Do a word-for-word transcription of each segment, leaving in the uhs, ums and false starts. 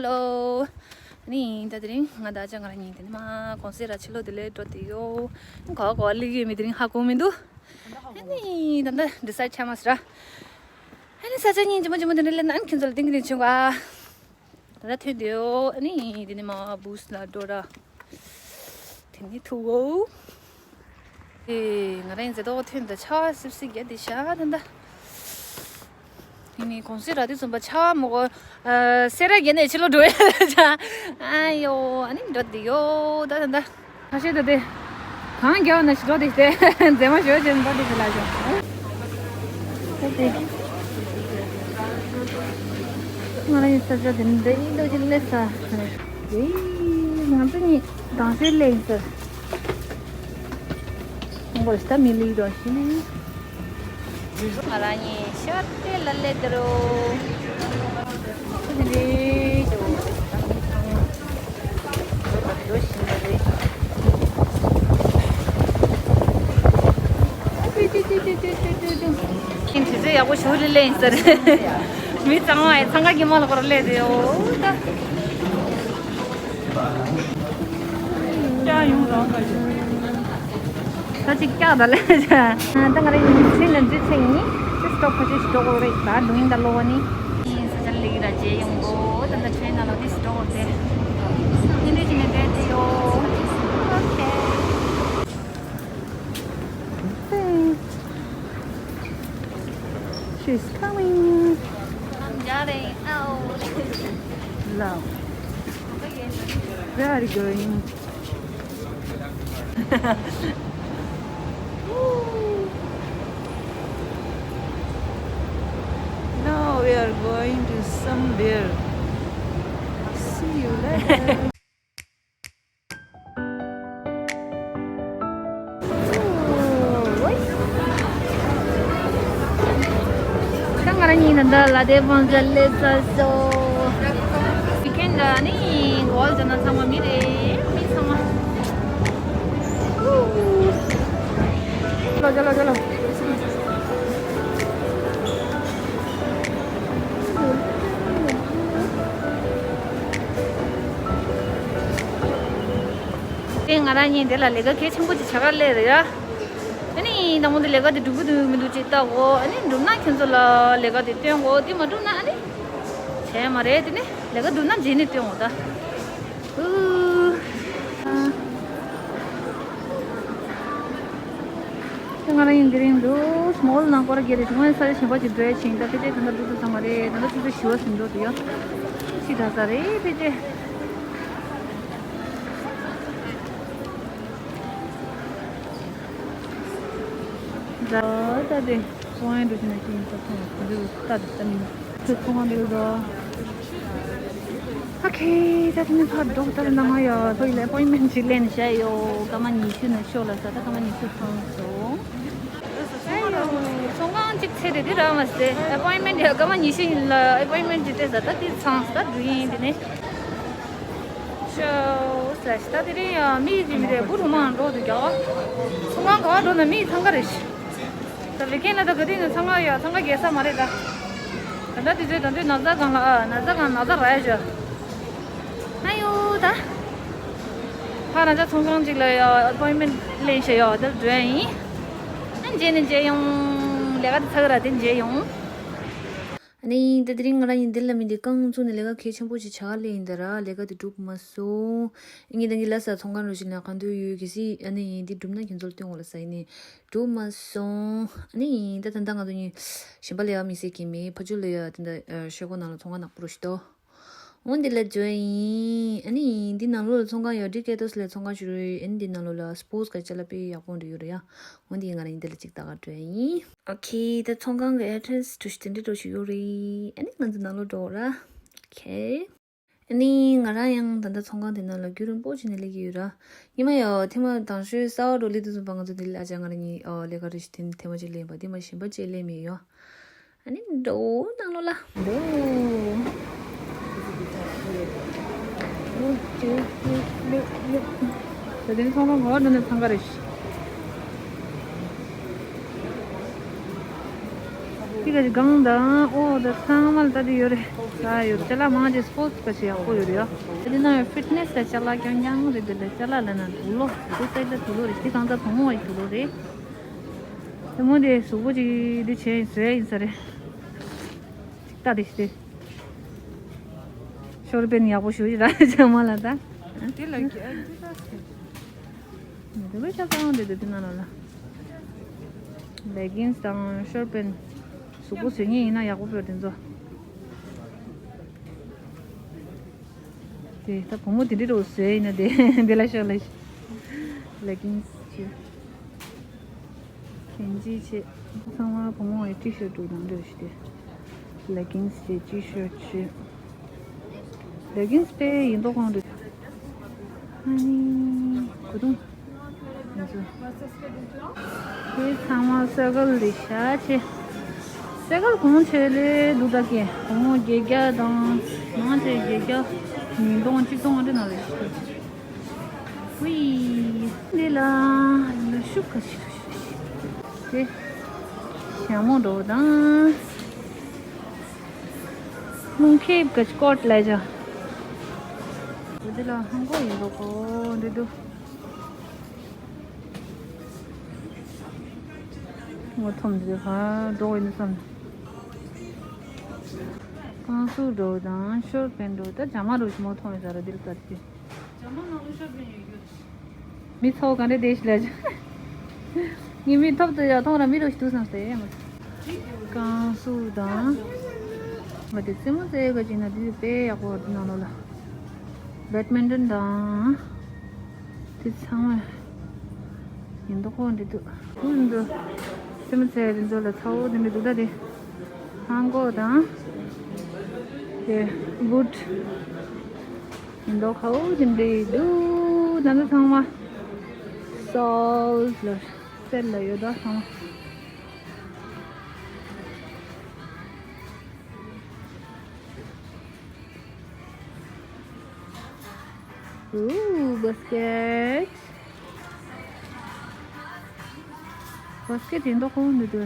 ལོ། ཨ་ནི་ད་དེ་རིང་ང་དང་ཅག་ང་རང་གཉིས་དེ་ནི་མ་གོང་སེ་ར་ཕྱི་ལོགས་དེ་ལས་འགྲོ་དེ་ཡོད། ག་བ་ག་བ་སླེབས་ཡོད་མེད་དེ་རིང་ཧ་གོ་མི་འདུག་ཨ་ནི་ད་ལྟ་ཌི་སའིཌ་ཆགས་མ་སོང་ར། ཨ་ནི་ས་ཆ་གཉིས་ཇི་མ་ཇི་མ་དེ་འདྲ་སླེབས་ན་ཨ་ནི་ཁྱོད་ཚོ་ལ་ཏིང་གི་ནས་བྱུང་ག་ད་ལྟ་ཐོན་དེ་ཡོད། ཨ་ནི་དེ་ནི་མ་བུས་ལ་འགྲོ་ར། དེ་ནི་ཐུག་འོ། ཨེ། ང་རང་མཛེས་ཏོག་ཐོན་ད་ཆར་པ་སིབ་སིབ་རྒྱག་དེ་ཤ་ད་ད། དེ་ནི་གོང་སེ་ར་དུས་ཙམ་པ་ཆར་པ་མོ་གོ། ཨ། སེ་ར་བརྒྱད་ནས་ཕྱི་ལོགས་འགྲོ་ཡ་ཆ། ཨ་ཡོ། ཨ་ནི་འགྲོ་དེ་ཡོད་ད་ད་ད། ཁ་ཤས་ད་དེ། གང་རྒྱག་ན་ཞིག་འགྲོ་དེ་དེ། མཛེས་མ་ཞོ་ཅན་འགྲོ་དེ་དེ་ལ་ཞོ། ད་དེ། ང་རང་ཡི་ས་ཆ་དེ་འདྲ་ཡིན་འདོད་ཀྱི་ལས་ས། ཨེ། ང་ཚོ་གཉིས་དང་ཤོས་ལས་ཡིན་ས། ཁོང་པོ་ལ་ཤ་མི་ལུས་རོ་ཞིག་ང་རང་གཉིས་ཤར་ཏེ་ལ་ལེ་དེ་རོ། ཁྱོད་ནི་རེད། ཁྱོད་ནི་ཚང་མ་འགྲོ་བཞིན་པ་རེད། ཁྱིམ་དུས་ཚོད་ཡག་པོ་ཞུ་ལེ་ལེ་ཡིན་ས་རེད། མི་ཚང་མ་ཡང་འཚང་ཁ་གི་མ་ལ་ཁོ་ར་ལེ་དེ་ཡོ་ད། ཀྱང་ཡོང་རང་ག་ཞིག་ད་ཅིག་ཀྱག་ད་ལེ། ད་ང་རང་ཡིན་ཚེ་ན་འཛུལ་ཚེ་ཡིན། ཅི་སི་ཊོབ་ཁ་ཅིག་འགྲོ་དགོས་རེད་ད་འགྲོ་ཡིན་ད་ལོ་བ་ནི། ཡིན་ས་ཆ་ལེགས་ར་རྗེས་ཡོང་གོ་ད་ད་ཁྲེན་ན་ལོ་དིས་འགྲོ་དགོས་ཏེ། ཉིན་རེ་ཅི་ནས་བསྡད་དེ་ཡོ། ཨོ་ཁེ། She's coming. I'm getting out. Love. Where are you going? Now we are going to somewhere. See you later. ད་ང་རང་གཉིས་ནི་འདི་ལ་དེ་བང་ཅ་ལེ་ས་སོ། ཝི་ཀེན་ཌ་ནི་གོལ་ཅ་ན་ཚང་མ་མི་རེད། མི་ཚང་མ། ལོ་ཅ་ལོ་ཅ་ལོ། དེ་ང་རང་གཉིས་འདི་ལ་ལས་ཀ་གལ་ཆེན་པོ་ཅིག་བྱ་ག་སླེབས་རེད་ཡ། ཨ་ནི་དང་པོ་འདི་ལས་ཀ་དེ་འགྲུབ་ཀྱི་འདུག་མི་འདུག་ཅིག་ལྟ་གོ་ཨ་ནི་འགྲུབ་ན་ཁྱོད་ཚོ་ལ་ལས་ཀ་དེ་སྟོན་གོ་དེ་མ་འགྲུབ་ན་ཨ་ནི་བྱས་མ་རེད། དེ་ནི་ལས་ཀ་འགྲུབ་ན་རྗེས་ནས་སྟོན་གོ་ད། ཨུ། ང་རང་ཡིན་དེ་རིང་འདུག་མོལ་ནང་སྐོར་རྒྱག་རེད། དེ་སྔོན་ས་ཆ་གཞན་པ་ཅིག་འགྲོ་ཡ་ཕྱིན། ད་ཕལ་ཆེར་ད་ལྟ་འགྲོ་ཐུབ་ས་མ་རེད། ད་ལྟ་ཆུ་ཚོད་བཞི་པ་ཟིན་འགྲོ་འདུག་ཡ། ཕྱི་དྲགས་ས་རེད་ཕལ་ཆེར། ད་ད་དེ་ཚོང་ཡང་འགྲོ་ཆེ་ན་ཅི་ཡིན་ས་ཚོང་ཡང་འདི་ལྟ་དེ་ལྟ་མིན་ཚོ་ཚོང་ཡང་འདི་ལ་འགྲོ། ཨོ་ཁེ། ད་དེ་ནི་ཕར་ཌོག་ཊར་ནང་ང་ཡོད། ལྷོ་ཡི་ལ་ཨེ་པོའིན་མེན་ཊི་ཅིག་ལེན་བྱས་ཡོད། སྐར་མ་ཉི་ཤུ་ན་ཤོག་ལ་ས། ད་སྐར་མ་ཉི་ཤུ་ཚང་སོང་། ཨ་ཡོ། ཚོང་ཁང་གཅིག་ཚེ་རེ་འདི་རག་མ་སྲིད། ཨེ་པོའིན་མེན་ཊི་ཡ་སྐར་མ་ཉི་ཤུ་ཡིན་ལ་ཨེ་པོའིན་མེན་ཊི་ཅིག་སྟེར་ས། ད་འདི་ཚང་ས། ད་འགྲོ་ཡིན་འདི་ནི། ཤོ་ས་ཤི་ད་དེ་རིང་ཡང་མི་ཡི་མི་རེ་བུ་རུ་མང་འགྲོ་འདུག་ཀྱང་། ཚོང་ཁང་ག་བ་འགྲོ་ན་མི་ཡི་ཚང་ཀ་རེ་ཤི། ད་བི་ཀེན་ལ་ད་ག་དུས་ནས་ཚང་ཀ་ཡ་ཚང་ཀ་རྒྱལ་ས་མ་རེད་ད། ད་ལྟ་དུས་ཚོད་ད་དུས་ན་ཚ་གང་ལ་ཨ་ན་ཚ་གང་ན་ཚ་ར་ཡ་ཞོ། ཨ་ཡོ་ད། ཕ་ན་ཚ་ཚོང་ཁང་གཅིག་ལ་ཡ་ཨ་པོའིན་མེན་ཊི་ལེན་ཤ་ཡ་ད་འགྲོ་ཡ་ཡིན། ཨ་མཇལ་ནས་མཇལ་ཡོང་། ལས་ཀ་དེ་ཚ་ག་ར་དེ་མཇལ་ཡོང་། ཨ་ནི་ད་དེ་རིང་ང་རང་ཡིན་འདི་ལ་མི་འདི་རྐང་བཙུགས་ནས་ལས་ཀ་གལ་ཆེན་པོ་ཞིག་བྱ་ག་སླེབས་ཡིན་ད་ར། ལས་ཀ་དེ་འགྲུབ་མ་སོང་། ཨ་ནི་ད་ངས་ལབ་ས་ཚོང་ཁང་རུ་ཞིག་ན་གང་འདོད་ཡོད་གི་སི། ཨ་ནི་འདི་འགྲུབ་ན་ཁྱེད་ཚོར་སྟོན་འོ་ལ་ས་ཡིན་ནི་འགྲུབ་མ་སོང་། ཨ་ནི་ད་ད་ལྟ་ང་ཚོ་གཉིས་གཞན་པ་ལས་ཀ་མི་སེ་གི་མེད། ཕ་ཆུ་ལ་ཡ་ད་ད་ཤོད་གོ་ནང་ལ་ཚོང་ཁང་ནག་པོ་རུ་ཞིག་ཏོ། འོ་འདི་ལ་འཇོན་ཡིན། ཨ་ནི་འདི་ནང་ལོགས་ལ་ཚོང་ཁང་ཡོད། ཌི་ཀེ་ཏོས་ལ་ཚོང་ཁང་ཞིག་རེད། ཨ་ནི་འདི་ནང་ལོགས་ལ་སི་པོར་ཊི་སི་ག་ཅ་ལ་དཔེ་ཡག་པོ་འདྲ་ཡོད་རེད་ཡ། འོ་འདི་ང་རང་ཡིན་འདི་ལ་ཅིག་ལྟ་ག་འགྲོ་ཡ་ཡིན། ཨོ་ཁེ། ད་ཚོང་ཁང་གི་ཨེན་ཊི་རན་སི་འགྲོ་ཞིག་དེ་འདྲའི་འགྲོ་ཞིག་ཡོད་རེད། ཨ་ནི་ང་ཚོ་ནང་ལོགས་འགྲོ་ར། ཨོ་ཁེ། ཨ་ནི་ང་རང་ཡང་ད་ལྟ་ཚོང་ཁང་དེ་ནང་ལ་རྒྱུན་རིང་པོ་བྱས་ནས་སླེབས་ཀྱི་ཡོད་ར། ཉི་མ་ཡོད་ཐེངས་མ་དང་ཤོས་གསར་པ་འགྲོ་སླེབས་དུས་ཙམ་པ་ང་ཚོ་འདི་ལ་ཨ་ཅག་ང་རང་གཉིས་ཨོ་ལས་ཀ་རེ་ཞིག་དེ་ཐེངས་མ་གཅིག་སླེབས་པ་དེ་མ་གཞན་པ་གཅིག་སླེབས་མེད་ཡོད། ཨ་ནི་འགྲོ་ནང་ལོགས་ལ་འགྲོ། ད་དེ་ནི་ཚོང་ཁང་ག་བ་འགྲོ་ནས་འཚང་ཁ་རེད། ཅི་ག་ཅི་གང་དང་ཨོ་ད་ཚང་མ་ལ་ད་དེ་ཡོད་རེད། ད་ཡོད་ཅ་ལག་མང་ཆེ་སྤོར་ཊི་ག་ཅི་ཡག་པོ་ཡོད་རེད་ཡ། དེ་ན་ཕིཊ་ནེ་སི་ལ་ཅ་ལག་རྐྱང་རྐྱང་རེད། དེ་ལ་ཅ་ལག་ལ་ན་དུག་ལོག་དུག་སའི་ད་དུག་ལོག་རེད། དེ་གང་ད་བུ་མོ་བའི་དུག་ལོག་རེད། དེ་མོ་དེ་གཟུགས་པོ་ཅིག་དེ་བྱས་བཟོས་ཡིན་ས་རེད། ཅིག་ལྟ་དེ་ཞིག་དེ། ཤོར་པན་ཡག་པོ་ཞུ་ཡི་ར་ཅང་མ་ལ་ད། དེ་ལ་གི་ཨ་འདི་ལ་སི། དེ་ལ་ཆ་ཚང་དེ་དེ་དེ་ན་ལ་ལ། ལེ་གིན་སི་དང་ཤོར་པན། གཟུགས་པོ་བཟོས་ངེས་ཡིན་ན་ཡག་པོ་བོད་དེ་ཚོ། དེ་ད་བུ་མོ་དེ་འདྲི་རོ་བཟོས་ཡིན་ན་དེ་དེ་ལ་ཤོར་ལ་ཤི། ལེ་གིན་སི་ཆེ། གན་ཇི་ཆེ། ཚང་མ་བུ་མོ་ཡི་ཊི་ཤར་ཊི་དང་འདྲ་ཞིག་དེ། ལེ་གིན་སི་ཆེ་ཊི་ཤར་ཊི་ཆེ། ལེ་གིན་སི་དཔེ་ཡིན་མདོག་ཁོང་དུ། ཨ་ནི། གོ་དུང་། ང་ཚོ། དེ་ཚང་མ་སེ་གལ་ལི་ཤ་ཆེ། སེ་གལ་གོང་ཆེ་ལས་སྡུག་ད་ཀེ་གོང་བརྒྱད་བརྒྱ་དང་། མང་ཆེ་བརྒྱད་བརྒྱ། ཉིས་སྟོང་གཅིག་སྟོང་འདྲ་ན་ལས་ཤི། ཧུའི། འདི་ལ་ལ་ཤུགས་ག་ཤི་ཤི་ཤི། དེ། ཞྭ་མོ་འགྲོ་དང་། རླུང་ཁེབས་ག་ཅི་ཀོ་ཊི་ལས་བྱ། འོ་དེ་ལ་ཧང་གོ་ཡིན་འགྲོ་གོ་འདི་འདུག་ངོ་ཐོམ་འདི་ཧ་འགྲོ་ཡིན་བསམ། ཀང་སུ་འགྲོ་དང་ཤོར་པན་འགྲོ་ད་ཇ་མ་རུ་ཞི་མོ་ཐོམ་ཡིན་ས་ར་འདིར་ལྟ་དེ། ཇ་མ་ནང་ལ་ཤོར་པན་ཡོད་ཡོད། མི་ཚོ་ག་འདྲ་བསྡད་ཤི་ལ། ངའི་མི་ཐོབ་ཏུ་ཡ་མཐོང་ར་མི་རོ་ཞིག་འདུག་བསམ་སྟེ་ཡ་མ། ཀང་སུ་དང་། ང་དེ་རྩེད་མོ་རྩེ་ག་ཅིག་ན་དེ་དཔེ་ཡག་པོ་འདུག་ནང་ལོགས་ལ། བེད་མིན་ཊོན་དང་། དེ་ཚང་མ། ཡིན་མདོག་ཁོག་འདི་འདུག་ཁུལ་འདུག་རྩེད་མོ་རྩེ་དེ་ཚོ་ལ་ཚ་བོ་དེ་འདྲ་འདུག་ད་དེ། ཧང་གོ་དང་། དེ་བུད། ཡིན་མདོག་ཁ་བོ་དེ་འདྲ་འདུག་ད་ནི་ཚང་མ་སོལ་ལ་སེལ་ལ་ཡོད་ད་ཚང་མ། ཨུ། བྷ་སི་ཀེ་ཊི། བྷ་སི་ཀེ་ཊི་ཡིན་མདོག་ཁ་བོ་འདུག་དེ།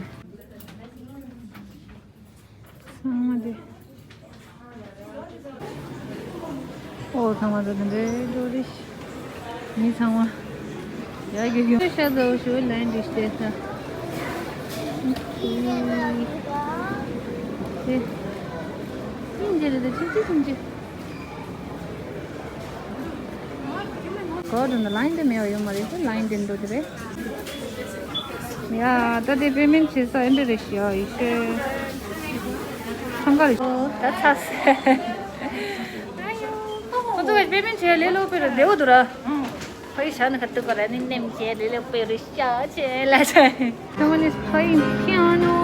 ཚང་མ་དེ། ཨོ་ཚང་མ་དེ་འདྲའི་འགྲོ་རེད། མི་ཚང་མ། ཡ་གི་གི་ཤ་ཚ་བོ་ཞུ་ལན་འདི་སྟེར་ས། དེ། ཅིན་ཅི་རེད་དེ་ཅིན་ཅི་ཅིན་ཅི། གོ་དུ་ན་ལ་ཡིན་དེ་མེད་པ་ཡོད་མ་རེད་ལ་ཡིན་དེ་འགྲོ་དེ་རེད། ཡ་ད་དེ་པེ་མེན་ཊི་བྱེད་ས་ཨེ་འདྲ་རེད་ཤི་ཡ་ཡི་ཤེ། ཚང་ཀ་རེད། ད་ཚ་སེ། ཁོ་ཚོ་ག་པེ་མེན་ཊི་བྱེད་ལས་ལོ་པེ་ར་བདེ་བོ་འདུག་ར། ཕ་ཡི་ཤ་ན་ཁ་ཏུ་ག་ར་ནི་ནེམ་བྱེད་ལས་ལོ་པེ་ར་ཤ་བྱེད་ལ་ཆ། Someone is playing piano.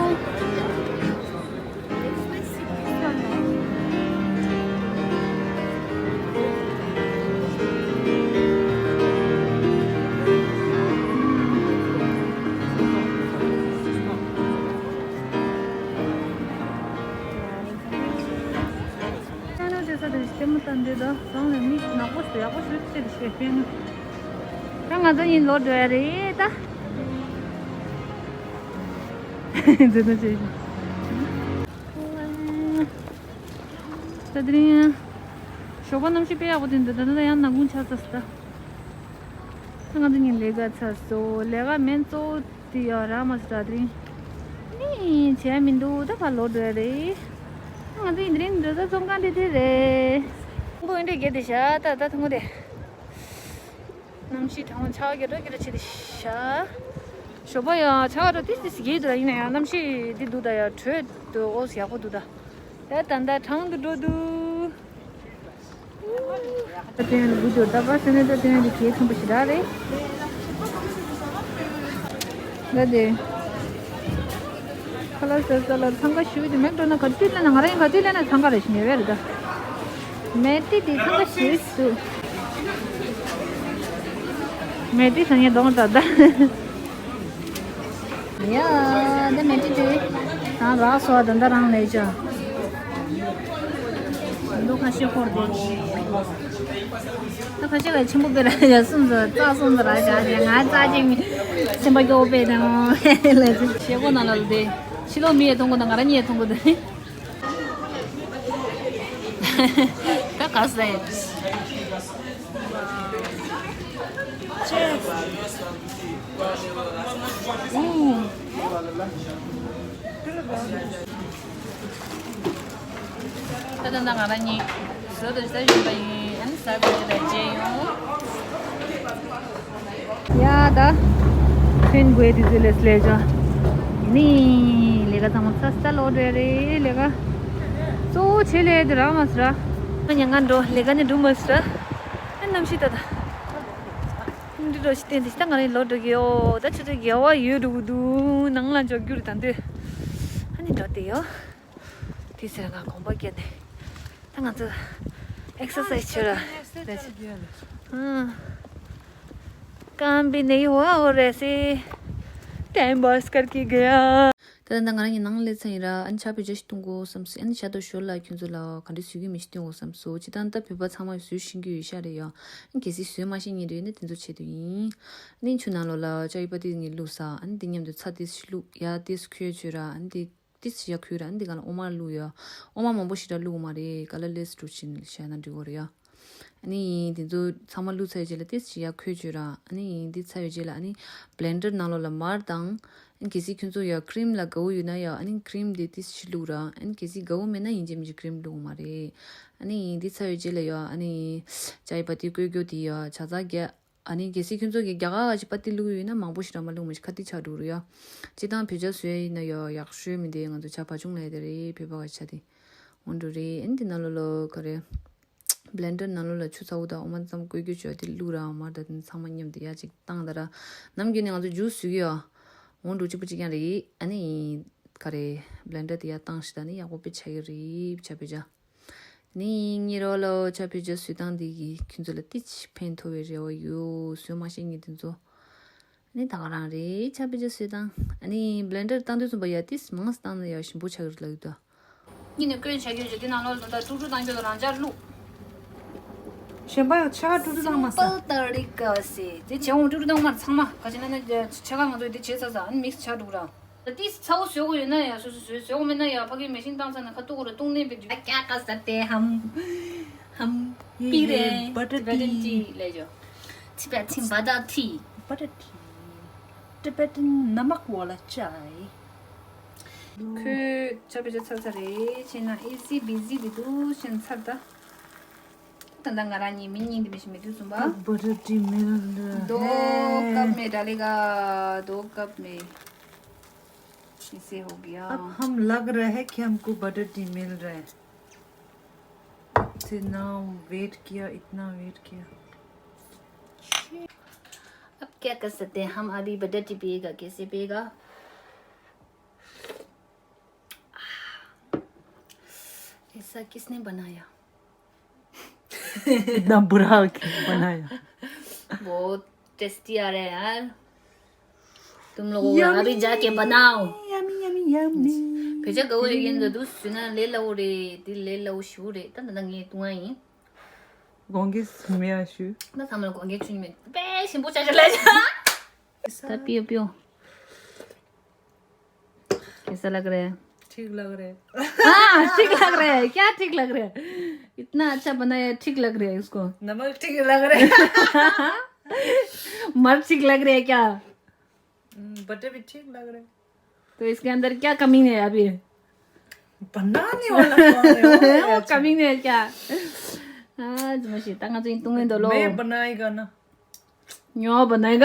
Piano དེ་ས་དེ་ལྟད་མོ་ལྟ་འདི་དང་རང་ལ་མི་ནག་པོ་ཞིག་ཡག་པོ་ཞིག་ཅེས་བཤད་པས་ན། ད་ང་ཚོ་གཉིས་ལོག་འགྲོ་ཡ་རེད་ད། འཛིན་གྲྭ་ཆེ་ཞིང་། ད་དེ་རིང་ཞོགས་པ་གནམ་གཤིས་དཔེ་ཡག་པོ་དེ་འདུག་ད་ནི་ད་ཡང་ནག་ཁུང་ཆགས་ཚར་སོང་ད། ད་ང་ཚོ་གཉིས་ལས་ཀ་ཚར་སོང་། ལས་ཀ་མེད་གཙོ་བོ་དེ་ཡ་ར་མ་སོང་ད་དེ་རིང་། ནི་བྱས་མི་འདུག་ད་ཕར་ལོག་འགྲོ་ཡ་རེད། ང་ཚོ་ཡིན་དེ་རིང་འགྲོ་ས་ཚོང་ཁང་དེ་དེ་རེད། ཁོང་ཁྲོ་ཨེ་འདྲས་རྒྱག་དེ་བཞག་ད་ད་ཐུང་ངུ་དེ། གནམ་གཤིས་གྲང་བ་ཆར་པ་རྒྱག་འགྲོ་རྒྱག་འགྲོ་བྱེད་དེ་བཞག་ཞོགས་པ་ཡང་ཆར་པ་འགྲོ་ཏིས་ཏིས་རྒྱག་འདུག་ད་ཡིན་ན་ཡང་གནམ་གཤིས་འདི་འདུག་ད་ཡ་དྲོད་འདུག་ཨོ་ཡག་པོ་འདུག་ད། ད་ད་ད་གྲང་དུ་འགྲོ་འདུག་ད་དེ་ཡང་འགྲོ་འདུག་ད་པ་སེ་ནས་ད་དེ་ཡང་འདི་གས་ཚོང་པ་ཞིག་རག་རེད། ད་དེ། ཁ་ལག་ཟ་ས་ལ་འཚང་ཁ་ཞུ་གི་མེད་འགྲོ་ན་ག་དུས་ལ་ན་ང་རང་ཡིན་ག་དུས་ལ་ན་འཚང་ཁ་རེ་ཞིག་ཉེ་བས་རེད་ད། མེ་ཏི་དེ་འཚང་ཁ་ཞུ་སུ། མེ་ཏི་ས་ངའི་གདོང་ད་ད། ཡ་ད་མེ་ཏི་དེ། ད་རག་སོ་ད་ད་རང་ལས་ཅོ། འདུག་ཁ་ཤས་འཁོར་ཏེ། ད་ཁ་ཤས་ལ་ཆེན་པོ་པེ་ར་ཡ་སུམ་ཟ་རྩ་སུམ་ཟ་ར་བྱ་བྱ་ང་རྩ་ཅིག་སེམས་པ་སྐྱོ་བོ་པེ་དང་ལ་ཅིག་ཤེས་གོ་ན་ལ་ལུ་དེ། ཕྱི་ལོགས་མི་ཡས་མཐོང་གི་འདུག་ང་རང་ཉིད་ཡས་མཐོང་གི་འདུག་ད་ག་ཟེ། ད་ད་ང་རང་གཉིས་ཟོ་དང་ཟ་བཞིན་པ་ཡིན། ཨ་ནི་ཟ་དང་ཟ་དང་བརྗེད་ཡོང་། ཡ་ད། ཕན་དགོས་དེ་ཚོ་ལས་ལས་ཅོ། ནི་ལས་ཀ་ཚང་མ་ཚ་ཚ་ལོ་འདྲ་རེད་ལས་ཀ་གཙོ་བོ་ཆེ་ལས་དེ་རག་མ་སི་ར། ང་ཉ་ང་འགྲོ་ལས་ཀ་ནི་འགྲུབ་མ་སི་ར། ཨ་གནམ་གཤིས་ད་ད། འདི་འགྲོ་ཞིག་བསྟན་དེ་ཤི་ད་ང་རེ་ལོ་འགྲོ་གི་ཡོད། ད་ཆུ་ཚོད་བརྒྱད་པ་ཡོད་འགྲོ་གི་འདུག་ནང་ལ་འཇོག་རྒྱུ་རེད་ད་འདོད། ཨ་ནི་འགྲོ་དེ་ཡོད། དེ་ཟེར་ང་གོམ་པ་བརྒྱབ་ནས། ད་ང་ཚོ་ཨེག་སར་སའི་ཛི་བྱེད་ར། ཨང་། काम भी नहीं हुआ और ऐसे time pass करके गया। ད་ལྟ་ང་རང་གི་ནང་སླེབས་ཚར་ཡིན་ར། ཨ་ནི་ཕྱག་དཔེ་ཅིག་བཏང་དགོས་བསམ་སོང་། ཨ་ནི་ཞག་ཏོ་ཞོར་ལ་ཁྱོད་ཚོ་ལ་ག་འདྲ་བཟོ་གི་མིན་ཞིག་སྟོན་དགོས་བསམ་སོང་། སྤྱིར་བཏང་ད་བོད་པ་ཚང་མ་བཟོ་ཤེས་ཀྱི་ཡོད་ཤག་རེད་ཡ། ཨ་ནི་གལ་སྲིད་བཟོ་མ་ཤེས་མཁན་རེད་ན་དེ་ཚོ་བྱེད་དུ་ཡིན། ཨ་ནི་ཆུ་ནང་ལོགས་ལ་ཅ་ཡི་པ་ཏི་ངས་བླུགས་ས། ཨ་ནི་དེ་མཉམ་དུ་ཚྭ་ཏིས་ཤིག་བླུགས། ཡ་ཏིས་ཁོལ་བྱོས་ར། ཨ་ནི་དེ་ཏིས་ཡ་ཁོལ་ར། ཨ་ནི་དེ་ག་ལ་འོ་མ་བླུགས་ཡ། འོ་མ་མང་པོ་ཞིག་ར་བླུགས་མ་རེད། ཀ་ལ་ལེས་འགྲོ་ཕྱིན་བྱས་ན་འགྲིག་གི་རེད་ཡ། ཨ་ནི་དེ་ཚོ་ཚང་མ་བླུགས་ཚར་བའི་རྗེས་ལ་ཏིས་ཅིག་ཡར་ཁོལ་བྱོས་ར། ཨ་ནི་འདི་ཚར་བའི་རྗེས་ལ་ཨ་ནི་བྷི་ལེན་ཌར་ནང་ལོགས་ལ་མར་དང་། ཨ་ནི་གལ་སྲིད་ཁྱོད་ཚོ་ཡར་ཁི་རིམ་ལ་དགའ་བོ་ཡོད་ན་ཡང་ཨ་ནི་ཁི་རིམ་དེ་ཏིས་ཅིག་བླུགས་ར། ཨ་ནི་གལ་སྲིད་དགའ་བོ་མེད་ན་ཡིན་གཅིག་མིན་གཅིག་ཁི་རིམ་བླུགས་མ་རེད། ཨ་ནི་འདི་ཚར་བའི་རྗེས་ལ་ཡང་ཨ་ནི་ཅ་ཡི་པ་ཏི་བསྐོལ་རྒྱུ་དེ་ཡང་ཇ་ཚ་རྒྱག་ཨ་ནི་གལ་སྲིད་ཁྱོད་ཚོ་གིས་རྒྱ་གར་ག་ཅིག་པ་ཏི་བླུགས་ཡོད་ན་མང་པོ་ཞིག་ར་མ་བླུགས་མ་ཞིག་ཁ་ཏི་ཆགས་འགྲོ་རུ་ཡ། སྤྱིར་བཏང་བོད་ཇ་བཟོས་ཡིན་ན་ཡང་ཡག་ཤོས་མི་འདུག་ང་ཚོ་ཇ་བ་ཆུང་ལས་དེ་རེད། བོད་པ་ག་ཆ་དེ་འོང་འགྲོ་རེད། ཨ་ནི་དེ་ནང་ལོགས་ལ་ག་རེ། བྷི་ལེན་ཌར་ནང་ལོགས་ལ་ཆུ་ཚ་བོ་དང་འོ་མ་ཙམ་བསྐོལ་རྒྱུ་བྱོས་དེ་བླུགས་ར། འོ་མ་དང་དེ་ཚང་མ་མཉམ་དུ་ཡ་ཅིག་བཏང་ད་ར། ནམ་རྒྱུན་ནས་ང་ཚོ་ཇུས་བཟོ་གི་ཡོད། འོང་འགྲོ་གཅིག་པ་གཅིག་རྐྱང་རེད། ཨ་ནི་ག་རེ། བྷི་ལེན་ཌར་དེ་ཡར་བཏང་ཞིག་ད་ནི་ཡག་པོ་དཔེ་ཆགས་ཀྱི་རེད། ཇ་བོད་ཇ། ནི་ངེད་རོགས་ལ་ཇ་བོད་ཇ་བཟོས་སྟངས་འདི་གིས་ཁྱོད་ཚོ་ལ་ཏིས་ཕན་ཐོགས་པའི་རེ་བ་ཡོད། བཟོས་མ་ཤེས་མཁན་དེ་ཚོ། ནི་ད་ག་རང་རེད། ཇ་བོད་ཇ་བཟོས་སྟངས། ཨ་ནི་བྷི་ལེན་ཌར་བཏང་དུས་ཙམ་པ་ཡ་ཏིས་མང་ཙམ་བཏང་ན་ཡ་ཞིམ་པོ་ཆགས་ཀྱི་རེད་ལབ་ཀྱི་འདུག་གཉིས་ནས་བསྐོལ་བྱ་རྒྱུ་བྱས་དེ་ནང་ལོགས་ལ་ད་དཀྲུག་དཀྲུག་བཏང་རྒྱུ་དང་རང་ཅག་བླུགས། གཞན་པ་ཡང་ཕྱེད་ཀ་དཀྲུག་དཀྲུག་བཏང་མ་ཟ། སིམ་པལ་ཏ་རི་ཀ་ཟེར་དེ་བྱས་འོང་། དཀྲུག་དཀྲུག་བཏང་མ་ཚང་མ་ག་ཅི་ན་ན་ཕྱེད་ཀ་ང་ཚོས་དེ་བྱས་ཚར་ས། ཨ་ནི་མིག་སི་ཆགས་འགྲོ་གི་ར། ད་ཏིས་ཚ་བོ་བཟོ་དགོས་ཡོད་ན་ཡ་སོ་སོ་བཟོས། བཟོ་དགོས་མེད་ན་ཡ་ཕ་གིའི་མེ་ཤིན་བཏང་ཚར་ན་ཁ་ཐུག་གོ་ར་བཏུང་ནས་པའི་རྒྱུ། क्या कर सकते हम हम पी रहे हैं butter tea ले जो। Tibetan butter tea। Butter tea। Tibetan नमक वाला चाय। ཁོས་ཇ་བོད་ཇ་ཚར་ཚར་རེད། བྱས་ན་ཨི་ཟི་བི་ཟི་དེ་འདུག་བྱས་ན་ཚར་ད། ད་ལྟ་ང་རང་གཉིས་མི་གཉིས་འདི་མི་ཤི་མི་དུས་གསུམ་པ། बटर टी मिल रहा है। दो कप में डालेगा, दो कप में इसे हो गया। अब हम लग रहा है कि हमको बटर टी मिल रहा है। इतना वेट किया, इतना वेट किया। अब क्या कर सकते हैं हम, अभी बटर टी पिएगा, कैसे पिएगा? ऐसा किसने बनाया? इतना बुरा बनाया। बहुत टेस्टी आ रहा है यार। तुम लोगों को अभी जाके बनाओ। Yummy yummy yummy. བོད་ཇ་དགའ་བོ་ཡོད་ཀྱིན་འདུག་ཟེར་ན་ལས་སླ་བོ་རེད། དེ་ལས་སླ་བོ་ཞེ་པོ་རེད། ད་ད་ད་ངས་བཏུང་བ་ཡིན། དགོངས་འགལ་མེད་པ་ཞུ། ད་ཚང་མ་ལ་དགོངས་འགལ་ཆུ་མེད། དཔེ་ཞིམ་པོ་ཆགས་ཤག་ལབ་ཤག་ད་པིའོ་པིའོ། कैसा लग रहा है? ठीक लग रहा है। हाँ, ठीक लग रहा है। क्या ठीक लग रहा है? इतना अच्छा बनाया है, ठीक लग रहा है उसको। नमक ठीक लग रहा है। मर्च ठीक लग रहा है क्या? हम्म, बटर भी ठीक लग रहा है। तो इसके अंदर क्या कमी है अभी? बनाने वाला कौन है? वो कमी है क्या? आज मशीता का तो तुम ही दो लो। मैं बनाएगा ना। ཉོ་བ་ནའི་ག